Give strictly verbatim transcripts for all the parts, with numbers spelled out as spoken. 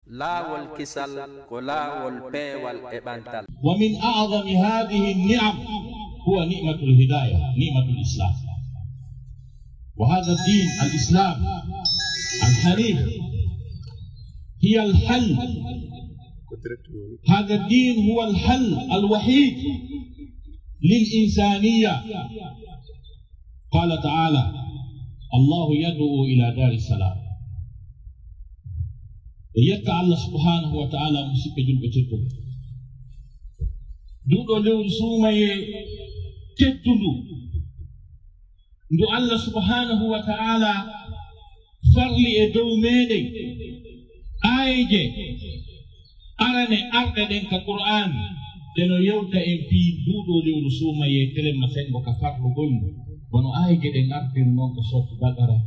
Laawol kisal ko laawol peewal e ɓantal. ومن أعظم هذه النعم هو نعمة الهداية، نعمة الإسلام. وهذا الدين الإسلام الحنيف هي الحل. هذا الدين هو الحل الوحيد للإنسانية. قال تعالى: الله يدعو إلى دار السلام. E yetta Allah subhanahu wa ta'ala, musidɓe julɓe tedduɓe. Nduɗo lewru suumayee teddundu, ndu Allah subhanahu wa ta'ala farli e dow meɗen, aayeje arane arɗe ɗen ka Qur'an, ɗe no yewta en fii nduɗo lewru suumayee, telemma sengo ka farlugol ndu. Kono aayeje ɗen artiri non ko Sourate Baqara,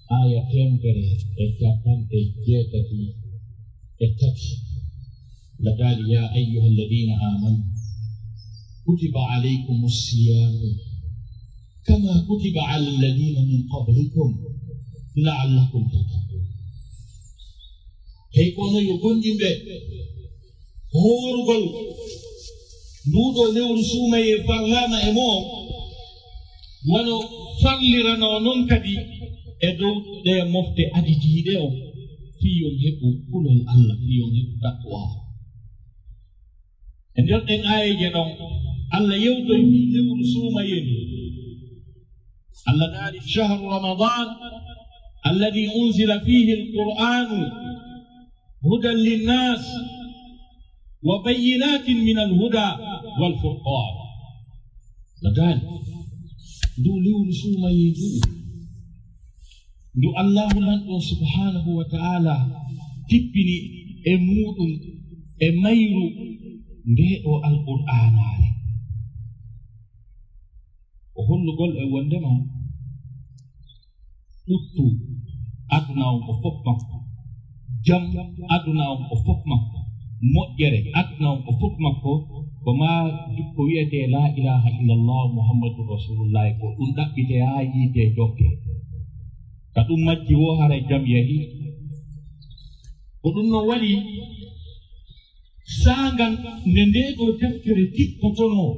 aaya teemedere e capanɗe jeetati e tati. Ladaali: يا أيها الذين آمنوا كتب عليكم الصيام كما كتب على الذين من قبلكم لعلكم تتقون. Hey, kono yo gomɗinɓe, hoorugol nduɗo lewru suumayee farlaama e mo'on, wano farliranoo non kadi e dow ɗee mofte aditiiɗe on, fii yo on heɓu kulol Allah, fii yo on heɓu taqwa. E nder ɗen aayeeje ɗon, Allah yewtoy fii lewru suumayee ndu. Allah daali: شهر رمضان الذي أنزل فيه القرآن هدى للناس وبينات من الهدى والفرقان. Ladaali: ndu lewru suumayee ndu, ndu Allahu Lanɗo subhanahu wa ta'ala tippini e muɗum e mayru ndee ɗoo Alqur'aanaare. Ko hollugol e wondema ɓuttu aduna on ko fof makko, jam aduna on ko fof makko, moƴƴere aduna on ko fof makko, ko maa ko wiyetee laa ilaaha illallah Muhammadun Rasulullahi, ko ɗum ɗaɓɓitee haa yiite jokke. Ka ɗum majji woo haray jam yahii. Ko ɗum no waɗi saanga nde ndee ɗoo deftere tippotonoo.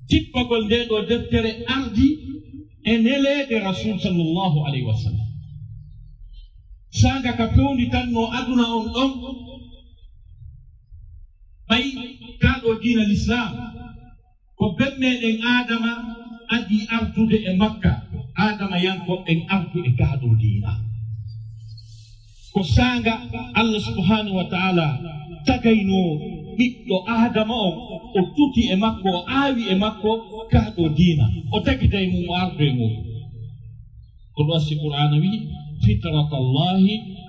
Tippagol ndee ɗoo deftere ardi e neleede Rasul sallallahu alayhi wa sallam. Saanga ka fewnditannoo aduna on ɗon, ɓay kaa ɗoo diina Lislaam, ko ben meɗen Aadama adii ardude e makka, Aadamayankoɓe ɓen ardu e kaa ɗoo diina. Ko saanga Allah subhanahu wa ta'ala tagaynoo ɓiɗɗo Aadama on, o tuti e makko, o aawi e makko kaa ɗoo diina, o tagita e mum, o ardu e mum. Ko ɗum waɗi Qur'aana wi'i: فطرة الله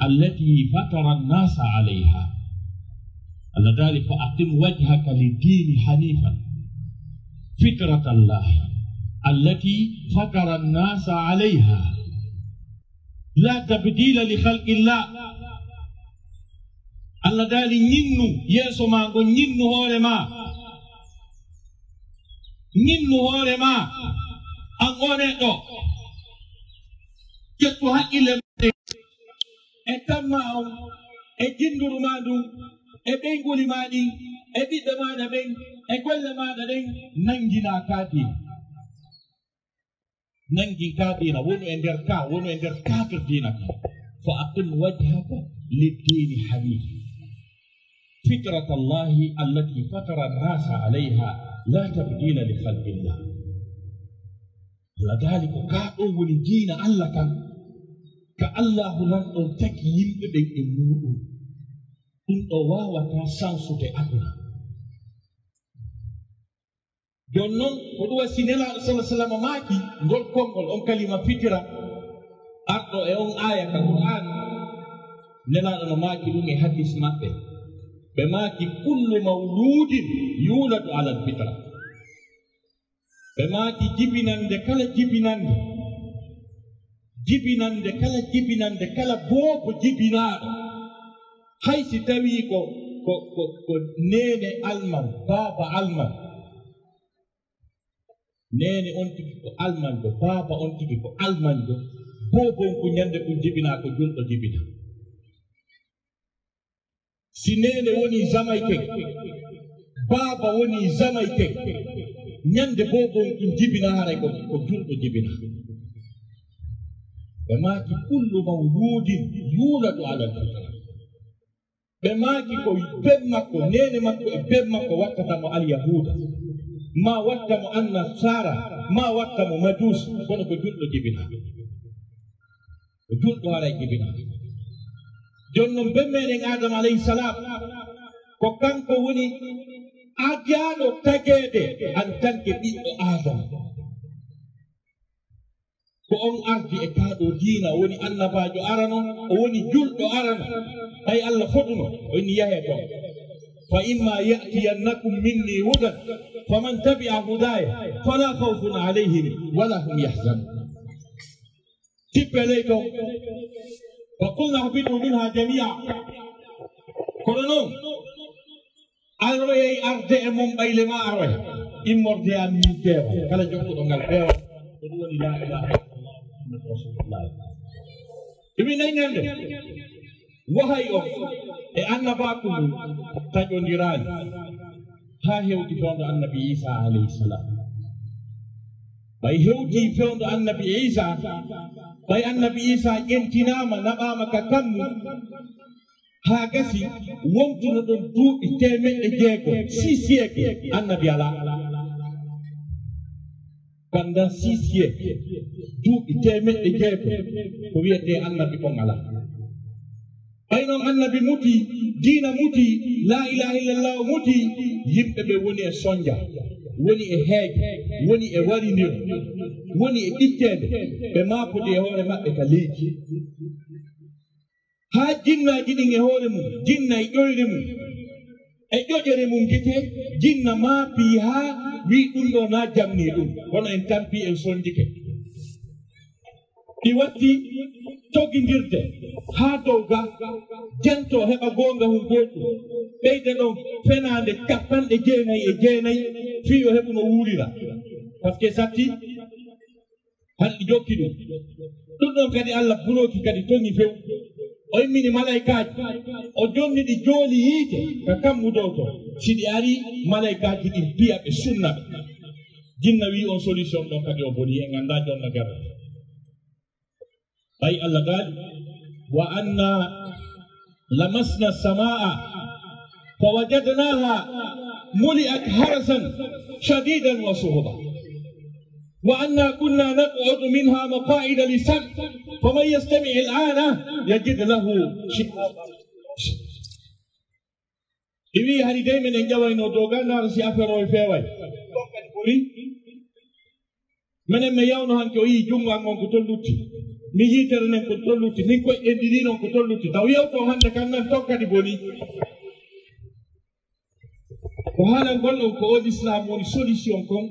التي فطر الناس عليها. Allah daali: فأقم وجهك للدين حنيفا فطرة الله التي فطر الناس عليها لا تبديل لخلق الله. Allah daali: ñinnu yeeso maa ngon, ñinnu hoore maa, ñinnu hoore maa, an oo neɗɗo, ƴettu haqqille maa ɗen, e tamma on, e jinnduru maa ndun, e ɓeynguuli maa ɗin, e ɓiɓɓe maaɗa ɓen, e golle maaɗa ɗen, nannginaa kaa diina. Nanngin kaa diina, wonu e nder kaa, wonu e nder cadre diina kan. فأقم وجهك للدين حنيفا فطرة الله التي فطر الناس عليها لا تبديل لخلق الله. Allah daali ko kaa ɗoo woni diina Allah kan, ka Allahu Lanɗo tagi yimɓe ɓen e muuɗum. Ɗum ɗoo waawataa sansude aduna. Jooni non, ko ɗum waɗi si Nelaaɗo sallallaahu alayhi wa sallam maaki ngol konngol, on kalima fitira, arɗo e on aaya ka Qur'aan, Nelaaɗo no maaki ɗum e hadiis maɓɓe. Ɓe maaki: كل مولود يولد على الفطرة. Ɓe maaki: jibinannde kala jibinannde, jibinannde kala jibinannde, kala boobo jibinaaɗo, hay si tawii ko, ko, ko, ko neene alman, baaba alman, neene on tigi ko almanjo, baaba on tigi ko almanjo, boobo on ko ñande ɗum jibinaa, ko julɗo jibinaa. Si neene woni Jamaïcain, baaba woni Jamaïcain, ñande boobo on ɗum jibina, haray ko, ko julɗo jibina. Ɓe maaki, "Kullu mawludin yuladu alal fitra." Ɓe maaki ko ben makko, neene makko e ben makko wattata mo alyahuuda, maa watta mo annasaara, maa watta mo majuus, kono ko julɗo jibina. Ko julɗo haray jibina. Jooni non, ben meɗen Aadama alayhi salaam, ko kanko woni ajaaɗo tageede en tant que ɓiɗɗo Aadama. Ko on ardi e kaa ɗoo diina, o woni annabaajo arano, o woni julɗo arano. Ɓay Alla foduno, o inni, "Yahee toon. Fa imma ya'tiyannakum minni hudan, faman tabi'a hudaya, fala khawfun alayhim wala hum yahzanun." Tippee ley ton. "Wa qulna ihbitu minha jami'a." Kono non, aroyay arde e mon ɓayle maa aroya. Immorde e an min peewal. Kala jokkuɗo ngal peewal, ko ɗum woni laa ilaaha illallah Muhammadu Rasulullah. Ɗum ina ñande. Wahay on e annabaaku ngun taƴondiraani haa hewti fewndo Annabi Iisaa alayhi salaam. Ɓay hewti fewndo Annabi Iisaa, ɓay Annabi Iisaa ƴentinaama, naɓaama ka kammu, haa gasi, wontuno ɗon duuɓi teemeɗɗe jeego, six siècles, Annabi alaa. Pendant six siècles, duuɓi teemeɗɗe jeego, ko wiyetee Annabi on alaa. Ɓay non Annabi muti, diina muti, laa ilaaha illallah muti, yimɓe ɓe woni e sonja, woni e heege, woni e warinir, woni e ɓicceede, ɓe maapodi e hoore maɓɓe ka leydi. Haa jinnaaji ɗin e hoore mum, jinna e ƴoyre mum, e ƴoƴere mum gite, jinna maapii haa wi'i, "Ɗum ɗoo naa jamnii ɗum, kono en tampii, en sonjike." Ɗi watti togindirde haa dow ga, janto heɓa goonga hun gootu, ɓeyda ɗon fenaande cappanɗe jeenay e jeenay, fii yo heɓu no wuurira. Parce que satti, hande jokki ɗum. Ɗum ɗon kadi Alla buroki kadi toŋi few. O immini malaykaaji, o jonni ɗi jooli yiite ka kammu dow to. Si ɗi ari, malaykaaji ɗin piya ɓe, sunna ɓe. Jinna wi'i on solution ɗon kadi o boni, en anndaa jonna garata. Ɓay Alla daali, "Wa anna lamasna samaa fa wajadnaha muli'at harasan shadidan wa shuhuba. Wa anna kunna naq'udu minha maqa'ida lis-sam', faman yastami' al-ana yajid lahu shihaban." Ɗi wi'i, "Hari dey menen ƴawayno dow ga, ndaara si affaire o e feeway." Ɗon kadi boni. Menen mi yawno hanki, o yi'i junngo an on ko ton lutti. Mi yitere nen ko ton lutti. Min ko'e ɗen ɗiɗi non ko ton lutti. Taw yewto hande kan nan ton kadi boni. Ko haalangol on ko o Lislaam woni solution kon.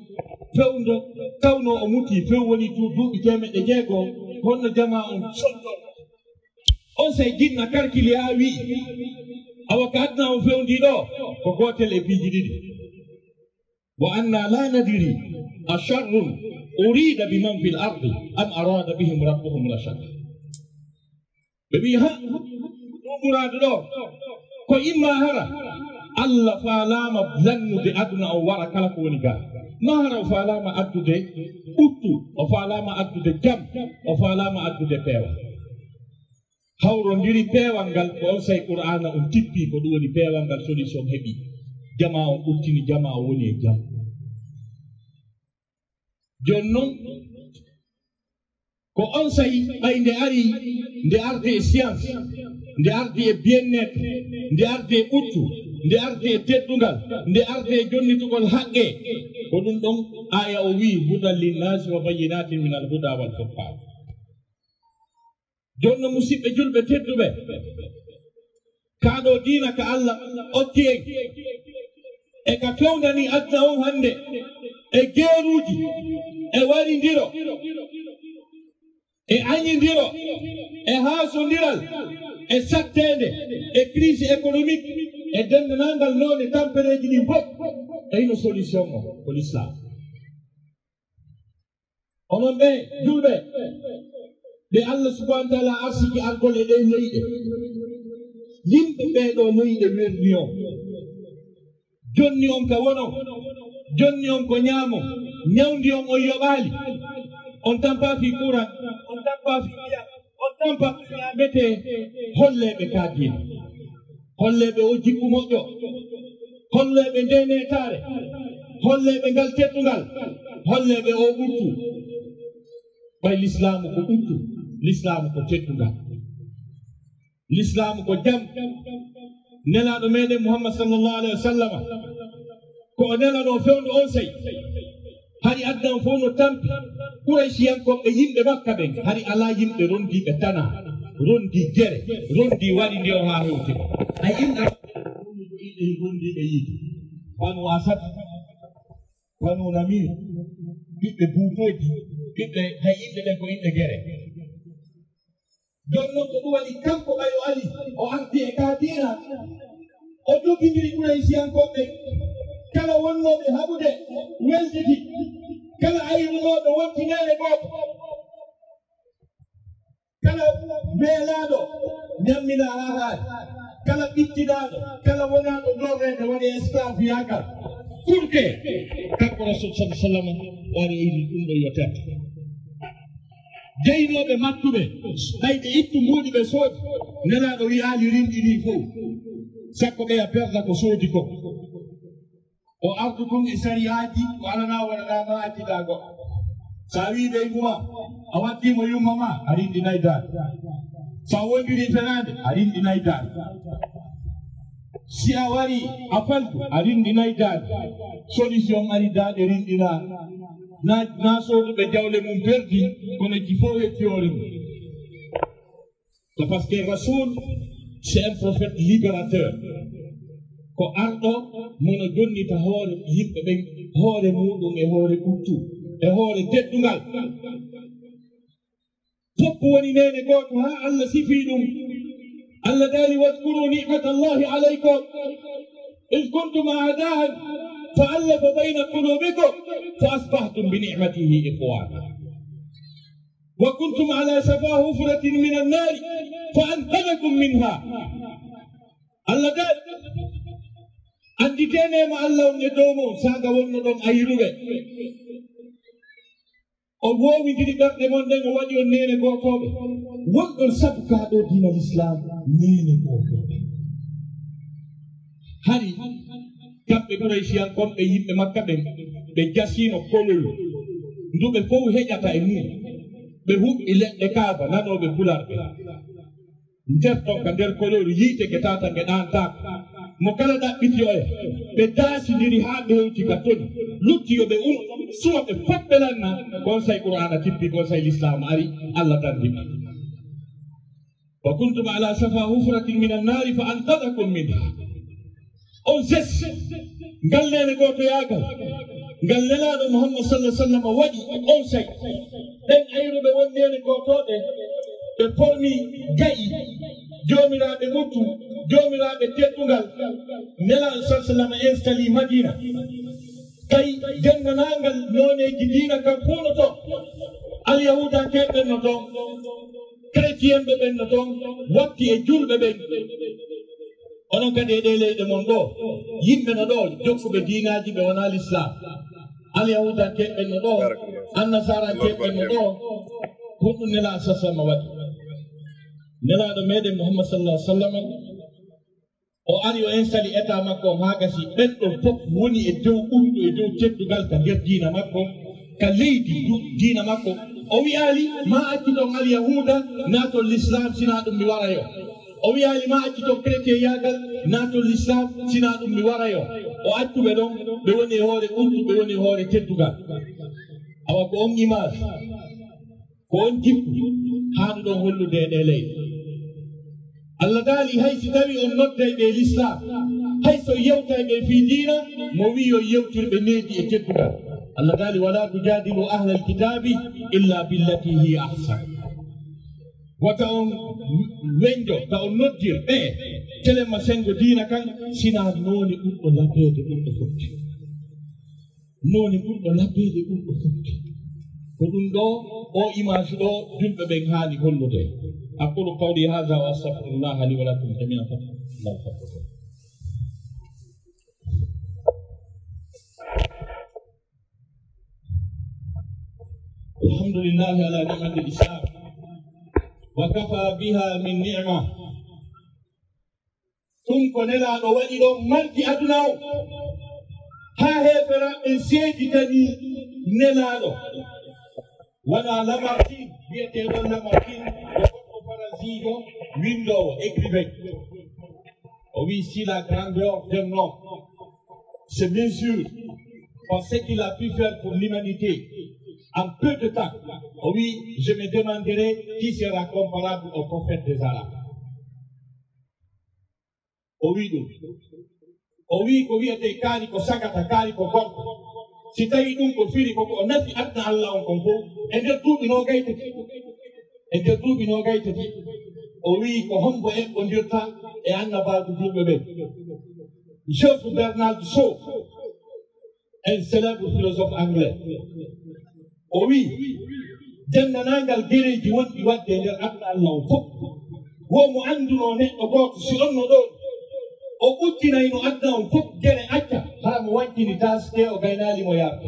Fewndo, tawno o muti, few woni tu duuɓi teemeɗɗe jeego. Honno jamaa on sonto? On sey jinna karkili haa wi'i, awa ka aduna on fewndi ɗo, ko gootel e piiji ɗiɗi. "Wa anna la nadri asharrun urida biman fil ardi am arada bihim rabbuhum rashada." Ɓe wi'i, "Ha, ɗum ɓuraade ɗo, ko imma hara Alla faalaama lannude aduna on wara kala ko woni ga. Ma hara o faalaama addude ɓuttu, o faalaama addude jam, o faalaama addude peewal." Hawrondiri peewal ngal, ko on sey Qur'aana on tippi, ko ɗum woni peewal ngal, solution heɓi. Jamaa on ɓurtini, jamaa on woni e jam. Jooni non, ko on sey ɓay nde ari, nde ardi e science, nde ardi e bien-être, nde ardi e ɓuttu, nde ardi e teddungal, nde ardi e jonnitugol haqqe. Ko ɗum ɗon aaya o wi'i, "Hudan linnaasi wa bayyinatin minal huda wal furqaan." Jooni non, musiɓɓe julɓe tedduɓe, kaa ɗoo diina ka Alla okki en, e ka fewndani aduna on hannde, e geeruuji, e warindiro, e añindiro, e haasondiral, e satteende, e crise économique, e denndaangal noone tampereeji ɗin fof, e hino solution o ko Lislaam. Onon ɓe julɓe, ɓe Allah subhanahu wa ta'ala arsiki argol e ɗee leyɗe, Yimɓe ɓee ɗoo, noyi ɓe werni on? Jonni on ka wonon, jonni on ko ñaamon, ñawndi on, on yoɓaali. On tampaa fii kuran, on tampaa fii ndiyam, on tampaa fii ñaametee. Hollee ɓe ka diina, hollee ɓe oo jikku moƴƴo, hollee ɓe ndee neetaare, hollee ɓe ngal teddungal, hollee ɓe oo ɓuttu. Ɓay lislaamu ko ɓuttu, lislaamu ko teddungal. Lislaamu ko jam. Nelaaɗo meɗen Muhammad sallallahu alaihi wa sallama, ko o nelanoo fewndo on sey. Hari addan fof no tampi. Qurayshiyankooɓe, yimɓe Makka ɓen, hari alaa yimɓe rondiiɓe tanaa, rondii gere, rondii waɗi ndiyo haa hewti. Ay inɗa rondiiɓe yiide. Banu Asad, Banu Namir, ɓiɓɓe buutooji, ɓiɓɓe, hay inɗe ɗen ko inɗe gere. Jooni non, ko ɗum waɗi kanko ɓay o ari, o ardi e ka diina, o jogindiri Qurayshiyankooɓe, kala wonnooɓe haɓude welditi, kala aynunooɓe wonti neene gooto, kala meelaaɗo ñamminaa haa haari, kala ɓittinaaɗo, kala wonaaɗo lorreede, waɗee esclave yaagal. Pour que kanko Rasul sallallahu alaihi wa sallam o ari, o inni ɗum ɗo yo teddo. Jeynooɓe mattuɓe, ɓay ɓe ittu mbuuɗi ɓe soodi, Nelaaɗo wi'aali rinɗi ɗin fow, sakko ɓeya perda ko soodi kon. O ardu tun e sariyaaji, ko alanaa waɗanaa ma accidaa goɗɗo. So a wi'i ɓe yumma, a waddii mo yumma ma, a rinɗinay daande. So a wondirii fenaande, a rinɗinay daande. Si a warii a faldu, a rinɗinay daande. Solution ari, daande rinɗinaa. Na, na sooduɓe jawle mum perdi, kono ji fow hetti hoore mum. C'est parce que Rasul, c'est un prophète libérateur. Ko arɗo mo no jonnita hoore yimɓe ɓen, hoore muuɗum e hoore ɓuttu, e hoore teddungal. Fof woni neene gooto, haa Allah sifii ɗum. Allah daali: "Wadkuru ni'matallahi alaykum, iz kuntum a'da'an, fa allafa bayna qulubikum, fa asbahtum bi ni'matihi ikhwana." "Wa kuntum ala shafa hufratin minan nari, fa anqadhakum minha." Allah daali, annditee neema Allah on e dow mon, saanga wonnoɗon ayruɓe. O woowindiri ɓerɗe mon ɗen, o waɗi on neene gootooɓe. Wonɗon sabu kaa ɗoo diina Lislaam, neene gootooɓe. Hari kamɓe Qurayshiyankooɓe, yimɓe Makka ɓen, ɓe jasiino kolol ndu ɓe fow heƴata e mum. Ɓe huɓɓi leɗɗe Kaaba, nanooɓe pularɓe. Nder ton ka nder kolol yiite ke tata nge ɗaantaako. Mo kala ɗaɓɓiti oya. Ɓe daasindiri haa ɓe hewti ka toni. Lutti yo ɓe un, suwa ɓe fof ɓe lanna. Konsay Qur'aana tippi, konsay Lislaam ari, Allah danndi ɓe. "Wa kuntum ala shafa hufratin minan nari fa anqadhakum minha." On ses, ngal neene gootoyaagal, ngal Nelaaɗo Muhammad sallallahu alaihi wasallam waɗi on say. Ɓen ayruɓe won neene gootooɗe, ɓe pormi ga'i, joomiraaɓe ɓuttu, joomiraaɓe teddungal. Nelaaɗo sallallahu alaihi wasallam instali Madina. Tawi denndaangal nooneeji diina kan fow no ton. Alyahuudankeeɓe ɓen no ton. Chrétienɓe ɓen no ton. Watti e julɓe ɓen. Onon kadi e ɗee leyɗe mon ɗoo, yimɓe no ɗoo, jokkuɓe diinaaji ɓe wonaa Lislaam. Alyahuudankeeɓe ɓen no ɗoo, Annasaaraankeeɓe ɓen no ɗoo. Honɗum Nelaaɗo sallallahu alaihi wasallam waɗi? Nelaaɗo meɗen Muhammad sallallahu alaihi wasallam, o ari o instali état makko on haa gasi. Ɓen ɗon fof woni e dow ɓurɗo e dow teddungal ka nder diina makko, ka leydi du-, diina makko. O wi'aali, "Ma accu ton Alyahuuda, naaton Lislaam, sinaa ɗum mi warayo." O wi'aali, "Ma accu ton chrétien'yaagal, naaton Lislaam, sinaa ɗum mi warayo." O accu ɓe ɗon, ɓe woni e hoore ɓurtu, ɓe woni e hoore teddungal. Awa ko on image, ko on jikku haanuɗon hollude e ɗee leyɗe. Allah daali, hay si tawi on nodday ɓe Lislaam, hay so yewtay ɓe fii diina, mo wi'i yo yewtir ɓe needi e teddungal. Allah daali, "Wala tujadilu ahlal kitabi illa billati hiya ahsan." Wata on wenjo, ta on noddir ɓe, telemma sengo diina kan, sinaa noone ɓurɗo labeede, ɓurɗo fotti. Noone ɓurɗo labeede, ɓurɗo fotti. Ko ɗum ɗoo, o image ɗoo, julɓe ɓen haani hollude. أقول قولي هذا وأستغفر الله لي ولكم جميعا فاستغفروه. الحمد لله على نعمة الإسلام وكفى بها من نعمة. Ɗum ko Nelaaɗo waɗi ɗo malki aduna o, haa heeferaaɓe seeditani Nelaaɗo. Wona Lamartine, wiyeteeɗo Lamartine, ko goɗɗo faransiijo, winndoowo, écrivain. O wi, si la grandeur d'un homme se mesure par ce qu'il a pu faire pour l'humanité en peu de temps, o wi, je me demanderai qui sera comparable au prophète des Arabes. O wi ɗum. O wi ko wiyetee kaari ko sagata, kaari ko gorko. Si tawi ɗum ko firi ko ko o nafi aduna Allah on kon fof, e nder duuɓi noogay tati. E nder duuɓi noogay tati. O wi ko hombo eɓɓondirta e annabaajo julɓe ɓen. George Bernard Shaw, un célèbre philosophe anglais. O wi, denndaangal gereeji wonɗi waɗde e nder aduna Allah o fof, wo mo anndunoo neɗɗo gooto si onno ɗo, o ɓuttinayno aduna on fof gere acca, haa mo wattini taas, te o gaynaali mo yaarde.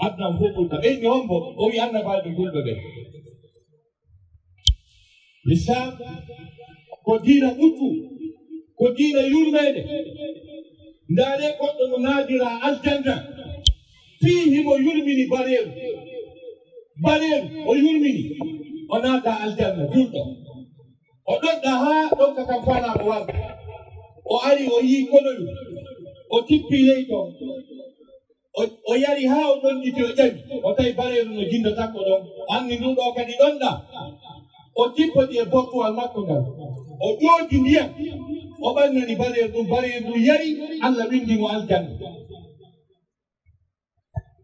Aduna on fof ɓutta. Ɓeyni hombo? O wi annabaajo julɓe ɓen. L'islam ko diina ɓuttu, ko diina yurmeende. Ndaaree goɗɗo no naadiraa aljanna, fii himo yurmini bareeru. Bareeru o yurmini, o naata aljanna, julɗo. O ɗonɗa haa ɗonka kan faalaa mo warde. O ari, o yii koloyu, o tippi ley ton. O, o yari haa o ɗonɗiti, o ƴami, o tawi bareeru no jinda takko ɗon. O anndi ndu ɗo kadi ɗonɗa. O tippodi e bottuwal makko ngal. O ƴooti ndiyam. O ɓannani bareeru ɗum. Bareeru ɗum yari, Allah winndi mo aljanna.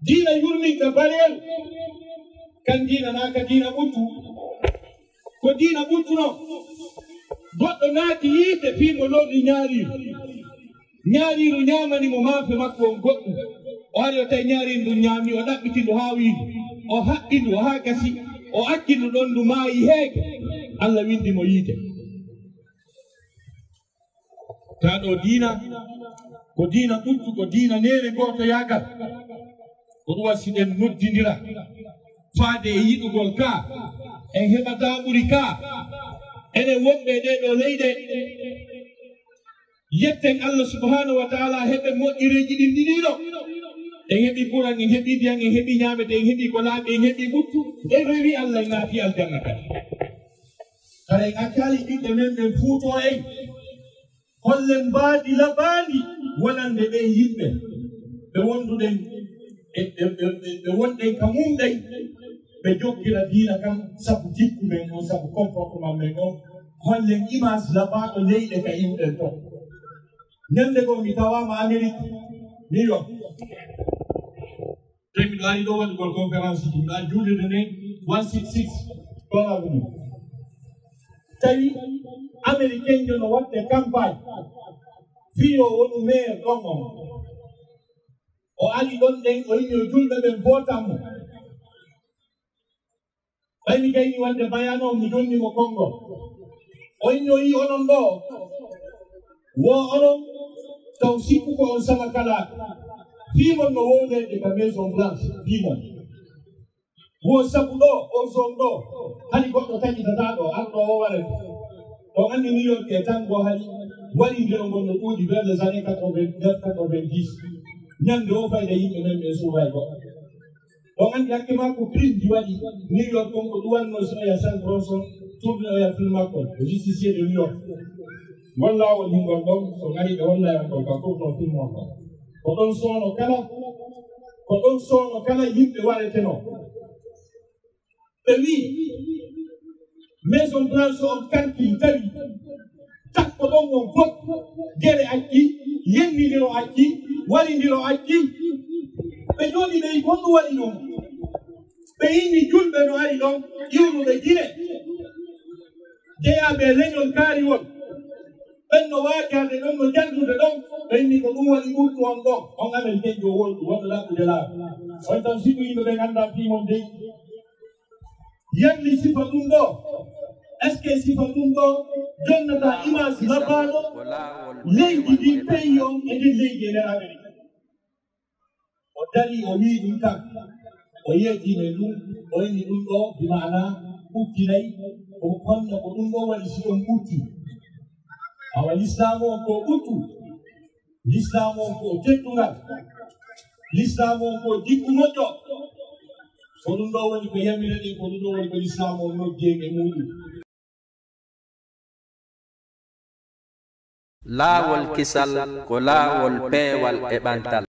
Diina yurminka bareeru, kan diina naa ka diina ɓuttu. Ko diina ɓuttu non. Goɗɗo naati yiite fii mo lorri ñaariiru. Ñaariiru ñaamani mo maafe makko on goɗɗum. O ari o tawi ñaariiru ndun ñaami, o ɗaɓɓiti ndu haa wiidu. O haɓɓi ndu haa gasi. O acci ndu ɗon, ndu maayi heege. Allah winndi mo yiite. Kaa ɗoo diina, ko diina ɓuttu, ko diina neene gootoyaagal. Ko ɗum waɗi si ɗen noddindira faade e yiɗugol kaa, en heɓa daaɓuri kaa. Enen wonɓe e ɗee ɗoo leyɗe, yetten Allah subhanahu wa taala heɓen moƴƴereeji ɗin ɗiɗi ɗoo. En heɓi kuran, en heɓi ndiyan, en heɓi ñaamete, en heɓi ko laaɓi, en heɓi ɓuttu. En rewi Allah, en naati aljanna kadi. Hara en accaali ɓiɓɓe men ɓen fuutoo en. Hollen mbaadi labaandi wonande ɓee yimɓe ɓe wonduɗen e, ɓe, ɓe, ɓe, ɓe wonɗen ka mum ɗen, ɓe jokkira diina kan sabu jikku men on, sabu comportement men on. Hollen image labaaɗo leyɗe ka iwɗen ton. Ñande goo mi tawaama Amérique, New York. Tawi miɗo ari ɗo waɗugol conférence ji, miɗo ari juulirde nden one six six ɗo laamu ndu. Tawi Américain jo no waɗde campagne fii yo wonu maire ɗon on. O ari ɗon ɗen, o inni yo julɓe ɓen vootan mo. Ɓay mi gayni waɗde bayaana on, mi jonni mo konngol. O inni o yii onon ɗoo, wo onon taw sikku ko on sama kala. Fii mon no wowleede ka Maison Blanche, fii mon. Wo sabu ɗoo, on zone ɗoo, hari goɗɗo taƴitataa ɗoo, arɗo o warete. On anndi New York e tan goo hari, waɗi ndiro ngol no ɗuuɗi vers les années quatre-vingt, vers quatre-vingt-dix. Ñande o fayda yimɓe men ɓe suuray goɗɗo. On anndi hakke makko, crime ji waɗi New York, on ko ɗum waɗno si oya Charles Bronson, tourné oya film makko, Le Justicier de New York. Ngol laawol hingol ɗon, so ngari ɓe wallay on ɗon, ka kurno film on ɗon. Ko ɗon soono kala, ko ɗon soono kala yimɓe wareteno. Ɓe wi, Maison Blanche on kanki tawi takko ɗon on fof, gere acci, yennindiro acci, warindiro acci. Ɓe jooni ɓe wi, honɗum waɗi ɗum? Ɓe inni julɓe no ari ɗon, iwruɓe Gine, jeyaaɓe e leñol kaariwol. Ɓen no waajaade ɗon, no janndude ɗon. Ɓe inni ko ɗum waɗi ɓuttu on ɗon, on Américain jo wondu, wondu labbude laabi. On tan sibu yimɓe ɓen anndaa fii mon dey. Yalli sifa ɗum ɗoo, Est-ce que sifa ɗum ɗo jonnata image labbaɗo leydi ndi, pays on e nder leydi e nder Amérique? O dari, o wi'i ɗum tan, o yeetii men ɗum, o inni ɗum ɗo bi maana ɓuttinay, ko honno ko ɗum ɗo waɗi si on ɓutti? Awa lislaamu on ko ɓuttu, lislaamu on ko teddungal, lislaamu on ko jikku moƴƴo. Ko ɗum ɗo woni ko yamiraɗen, ko ɗum ɗo woni ko lislaamu on noddi en e muuɗum. Laawol kisal ko laawol peewal e ɓantal.